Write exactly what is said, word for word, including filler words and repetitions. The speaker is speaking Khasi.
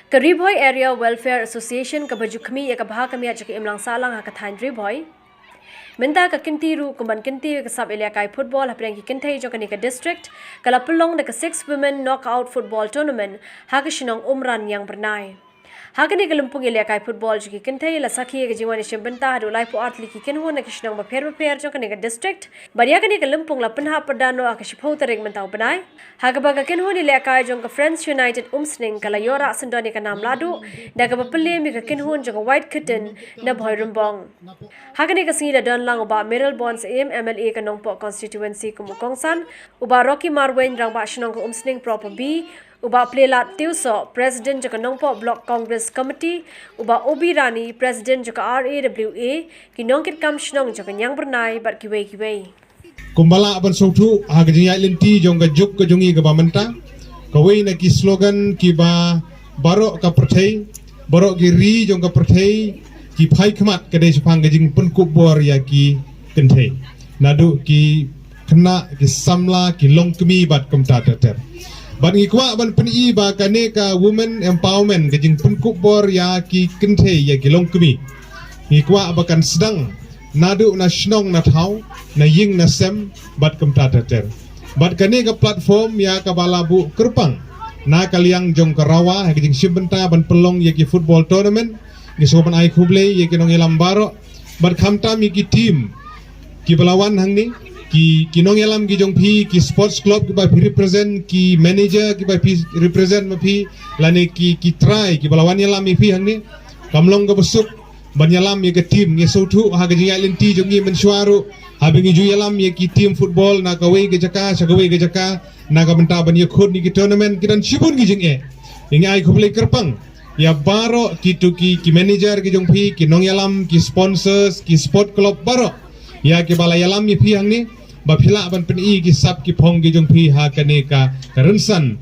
Ka Ri Bhoi Area Welfare Association kaba ju khmih ïa ka bha ka miat jong ka imlang sahlang ha ka thaiñ Ri Bhoi mynta ka kynti ruh kum ban kynti ïa ka sap ïalehkai football hapdeng ki kynthei jong kane ka district ka la pynlong da ka Six Women Knockout Football Tournament ha ka shnong Umran Ïangbyrnai. Ha kane ka lympung ïalehkai football jong ki kynthei la sakhi ïa ka jingwan ïashim bynta haduh laiphew ar tylli ki kynhun na ki shnong bapher bapher jong kane ka district. Bad ïa kane ka lympung la pynhap pyrda noh ha ka shiphew tarik mynta u bnai, ha kaba ka kynhun ïalehkai jong ka Friends United Umsning ka la ïoh rah syndon ïa ka nam lahduh da kaba pynliem ïa ka kynhun jong ka White Curtain na Bhoirymbong. Ha kane ka sngi la don lang u Bah Mayralborn Syiem, M L A ka Nongpoh constituency kum u kongsan, u Bah Rocky Marwein, Rangbah Shnong ka Umsning Proper B, u Bah Plelad Tiewsoh, President jong ka Nongpoh Block Congress Committee, u Bah Obi Rani, President jong ka R A W A, ki nongkitkam shnong jong ka Ïangbyrnai bad kiwei kiwei. Kumba lah ban sngewthuh ha ka jingïaid lynti jong ka juk ka jong ngi kaba mynta, kawei na ki slogan kiba baroh ka pyrthei, baroh ki ri jong ka pyrthei ki phai khmat ka dei shaphang ka jingpynkup bor ïa ki kynthei, naduh ki khynnah, ki samla, ki longkmie bad kumta ter ter. Bad ngi kwah ban pyni ba kane ka women empowerment, ka jingpynkup bor ïa ki kynthei, ïa ki longkmie, ngi kwah ba kan sdang naduh na shnong na thaw, na ïing na sem bad kumta ter ter. Bad kane ka platform ïa kaba la buh kyrpang na ka liang jong ka RAWA ha ka jingshim bynta ban pynlong ïa ki football tournament. Ngi sngewbha ban ai khublei ïa ki nongïalam baroh bad khamtam ïa ki team kiba la wan hangne, ki, ki nongïalam ki jong phi, ki sports club kiba phi represent, ki manager kiba phi represent ma phi, lane ki, ki trai kiba la wan ïalam ïa phi hangne. Kam long kaba suk ban ïalam ïa ka team. Ngi sngewthuh ha ka jingïaid lynti jong ngi mynshuwa ruh, haba ngi ju ïalam ïa ki team football na kawei ka jaka sha kawei ka jaka na ka bynta ban ïakhun ïa ki tournament, ki don shibun ki jingeh. Ngi ai khublei kyrpang ïa baroh kito ki, ki manager ki jong phi, ki nongïalam, ki sponsors, ki sport club baroh ïa kiba la ïalam ïa phi hangne, ba phi lah ban pyni ki sap ki phong ki jong phi ha kane ka, ka rynsan